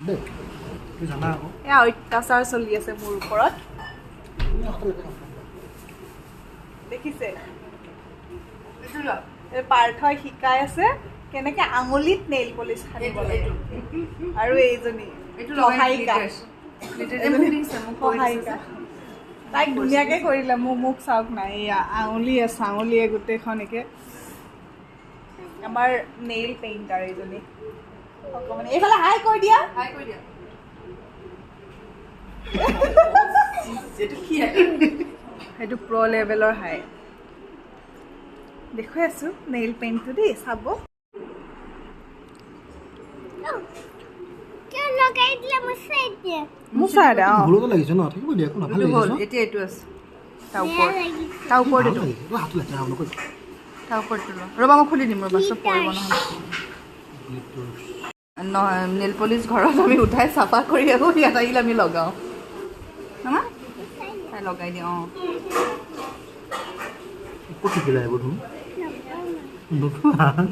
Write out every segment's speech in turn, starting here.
দেই, তুমি জানা আকৌ। এয়া অত্যাচাৰ চলি আছে মোৰ ওপৰত, দেখিছে? এই পাৰ্থই শিকাই আছে কেনেকে আঙুলিত নেইল পলিচ সানিব লাগে। আৰু এইজনী সহায়িকা, সহায়িকা তাইক ধুনীয়াকে কৰিলে। মোক চাওক না, এইয়া আঙুলিয়ে চাঙুলিয়ে গোটেইখন একে। আমাৰ নেইল পেইণ্টাৰ এইজনী। অকণমান এইফালে হাই কৈ দিয়া। সেইটো প্ৰ' লেভেলৰ হাই। দেখুৱাই আছো নেইল পেইণ্টটো দেই, চাব। লাগিছে ন? থাকিব দিয়া, একো নাভাল লাগিছে। এতিয়া এইটো আছে তাৰ ওপৰত, তাৰ ওপৰত এইটো, তাৰ ওপৰত ৰ'বা, মই খুলি দিম ৰ'বা, চব পৰিব নহ'লে। নহয়, নেইল পলিচ ঘৰত আমি উঠাই চাফা কৰি আহোঁ, ইয়াত আহিলে আমি লগাওঁ। তাই লগাই দিওঁ। অঁ,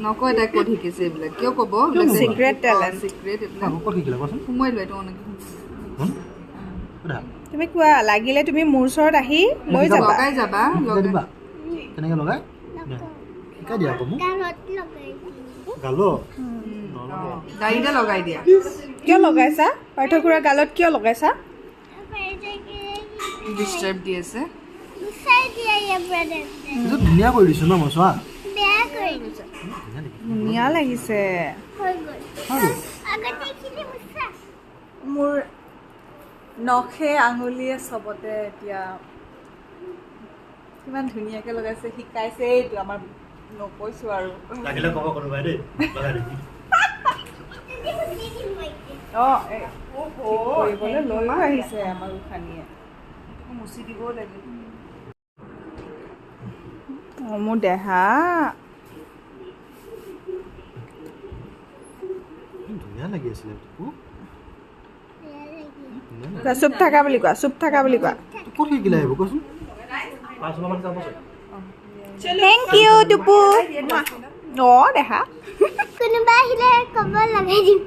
নকয় তাই ক'ত শিকিছে এইবিলাক, কিয় ক'ব? চিক্ৰেট টেলেণ্ট, চিক্ৰেট এইবিলাক। সোমোৱাই লোৱা এইটো এনেকৈ। তুমি কোৱা লাগিলে তুমি মোৰ ওচৰত আহি লৈ যাবা, লগাই যাবা। কেনেকৈ লগাই শিকাই দিয়া আকৌ মোক। গাড়ীতে লগাই দিয়া। কিয় লগাইছা পাৰ্থ খুৰা গালত? কিয় লগাইছা? ডিষ্টাৰ্ব দি আছে। ধুনীয়া কৰি দিছো ন মই, চোৱা ধুনীয়া লাগিছে। মোৰ নখে আঙুলিয়ে চবতে এতিয়া কিমান ধুনীয়াকে লগাইছে, শিকাইছে। এইটো আমাৰ নকৈছো আৰু। অঁ, কৰিবলৈ লৈও আহিছে আমাৰ গোসানীয়ে। মুচি দিবও লাগে। অঁ, মোৰ দেহা ধুনীয়া লাগি আছিলে। চুপ থাকা বুলি কোৱা, চুপ থাকা বুলি কোৱা। ক'ত শিকিলে আহিব কোৱাচোন? Thank U Tupu. অঁ দেহা, কোনোবা আহিলে ক'ব লগাই দিম।